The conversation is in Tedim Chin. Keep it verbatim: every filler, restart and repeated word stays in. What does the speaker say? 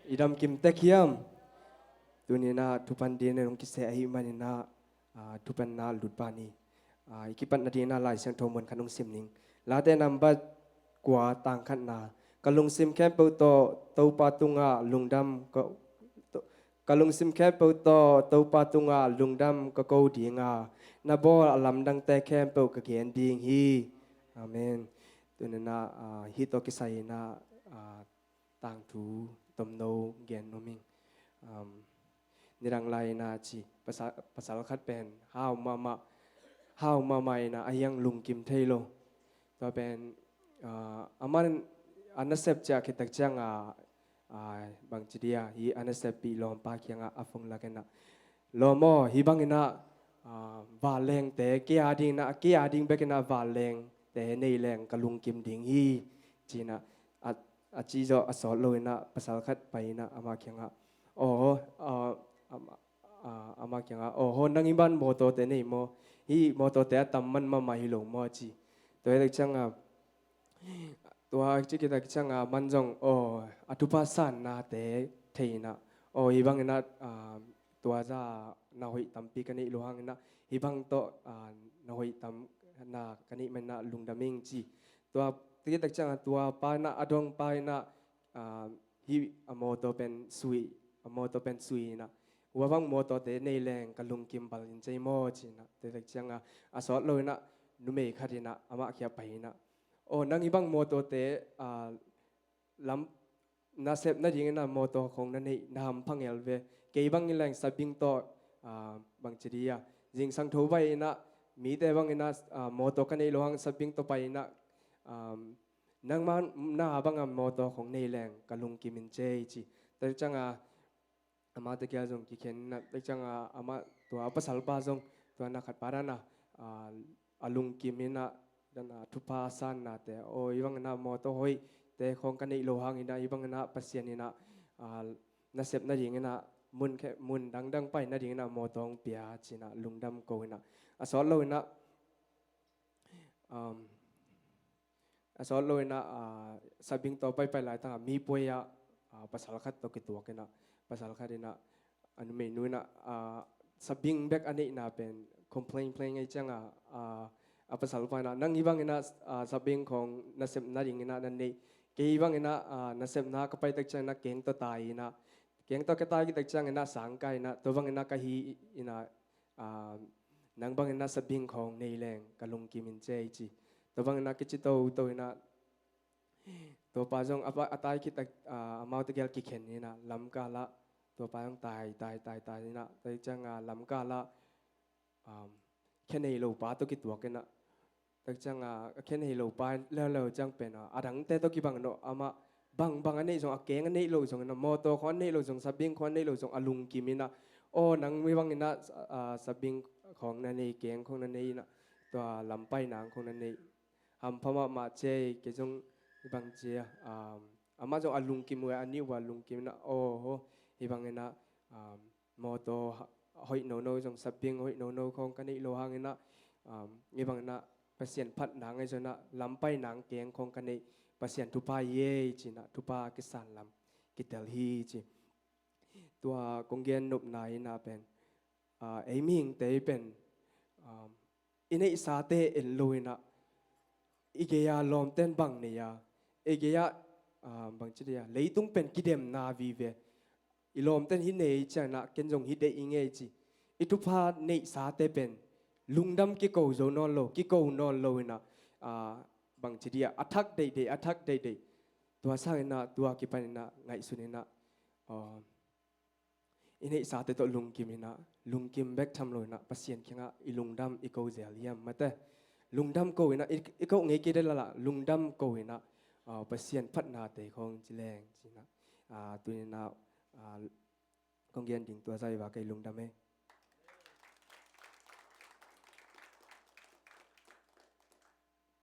I dam kim tek hiam? Tuninah thupan dingin hong kiseh ahih maninah, ah, thupanna lut pan hi. Ah, i kipat nadinah Lai Siangtho mun khat hong sim ning. Late nambat kua tang khatna. Ka lungsim khempeuh tawh Topa tungah lungdam ka, to, ka lungsim khempeuh tawh Topa tungah lungdam ka ko dinga, na bawl a lamdangte khempeuh ka gen ding hi. Amen. Tuninah, ah, hih tawh kisai inah, ah, tangthu tomno gen nuam ing. Um, nidang lai inah ci, pasal, pasal khat pen hau mahmah, hau mahmah inah a hiang lungkim thei lo. Tua pen, ah, aman a nasep ciah khit tak ciangah, ah, bangci dia, hih a naseppih lawmpa kiangah a phone lak inah, lawm aw, hih banginah, ah, vanlengte, kei a dinginah, kei a ding bekinah vanlengte nei leng ka lungkim ding hi, cinah, a, a ci zawh a sawt lo inah pasal khat pai inah amah kiangah, aw, ah, am-, ah, amah kiangah, aw, nang hih ban mawtawte nei maw? Hih mawtawte a tam man mahmah hi lo maw, a ci. Tua hi tak ciangah, tua ci khit tak ciangah aman zong, aw, a thupha sannate thei inah, aw, hih banginah, ah, tua za na hoih tampi ka neih lo hanginah, hih bang tawh, ah, na hoih tam na ka neih maninah lungdam ing, ci. Tua, tua khit tak ciangah tua pa inah, a dong pa inah, ah, hih a mawtaw pen sui, a mawtaw pen sui inah, hua bang mawtawte nei leng ka lungkim bal in cei maw, cinah. Tua khit tak ciangah a sawt lo inah numei khat inah amah kiang pai inah, aw, nang hih bang mawtawte, ah, lam, nasep nadinginah mawtaw khong na neih, na hampha ngel ve. Kei bangin leng sabing tawh, ah, bangci dia, zingsang tho pai inah, mite banginah, ah, mawtaw ka neih lo hang sabing tawh pai inah, um, nangmah na banga mawtaw khong nei leng ka lungkim in cei, ci. Tua ciangah amah tegel zong kikhen inah, tua ciangah amah tua a pasalpa zong tua na khat pa dana, ah, a lungkim inah, dana thupha sannate, aw, hih banginah mawtaw hoihte khong ka neih lo hanginah, hih banginah Pasian inah, ah, nasep nadinginah mun khe, mun dangdang pai nadinginah mawtaw hong pia, cinah lungdam ko inah, a sawt lo inah, um, a sawt lo inah, ah, sabing tawh paipai laitangah mi puai ah, ah, pasal khat tawh kituak inah, pasal khat inah, a numeinu inah, ah, sabing bek a neihna pen complain plain ngei ciangah, ah, a pasalpa inah, nang hih banginah, ah, sabing khong nasep nadinginah na neih, kei hih banginah, ah, nasepna ka pai tak cianginah keng tawh tai inah, keng tawh ka tai khit tak cianginah sangkah inah, tua banginah ka hi inah, ah, nang banginah sabing khong nei leng ka lungkim in cei, ci. Tua banginah kici toto inah, tua pa zong a pa, a tai khit tak, ah, amau tegel kikhen inah lamkal ah, tua pa zong tai, tai, tai, tai inah, tua ciangah lamkal ah, um, khenei lo pa tawh kituak inah, tak ciangah a khenei lo pa leuleu ciang pen a, a dangte tawh kibang nawh, amah bangbang a neih zong, a keng a neih loh zong inah, mawtaw khong a neih loh zong, sabing khong a neih loh zong a lungkim inah, aw, nang hih banginah, ah, sabing khong na nei, keng khong na nei inah, tua lam paina khong na nei, hampha mahmah cei, kei zong hih bang cia, um, amah zong a lungkim uh a, a nih uh a lungkim inah, aw, hih banginah, um, mawtaw hoih nono zong, sabing hoih nono khong ka neih lo hanginah, um, hih banginah Pasian phatna ngei zonah lam paina keng khong ka neih, Pasian thupha hi ei, cinah thupha kisan lam kitel hi, ci. Tua kong gen nopna inah pen, ah, ei mihingte pen, um, i neihsate en lo inah, i gei-a lawmten bang nei a, i gei-ah, ah, bangci dia, leitung pen kidemna vive, i lawmten hih nei cianginah ken zong hih deih i ngei, ci. I thupha neihsate pen lungdam kiko zo nawn lo, kiko nawn lo inah, ah, bangci dia, a thak deihdeih, a thak deihdeih. Tua sanginah tua kipaninah ngaihsun inah, ah, i neihsate tawh lungkim inah, lungkim bek tham lo inah Pasian kiangah i lungdam i ko zel hiam, mate? Lungdam ko inah, i, i ko ngei kei deh lala, lungdam ko inah, ah, Pasian phatnate khong ci leng, cinah, ah, tuninah, ah, kong gen ding tua zah hi va, kei lungdam ei.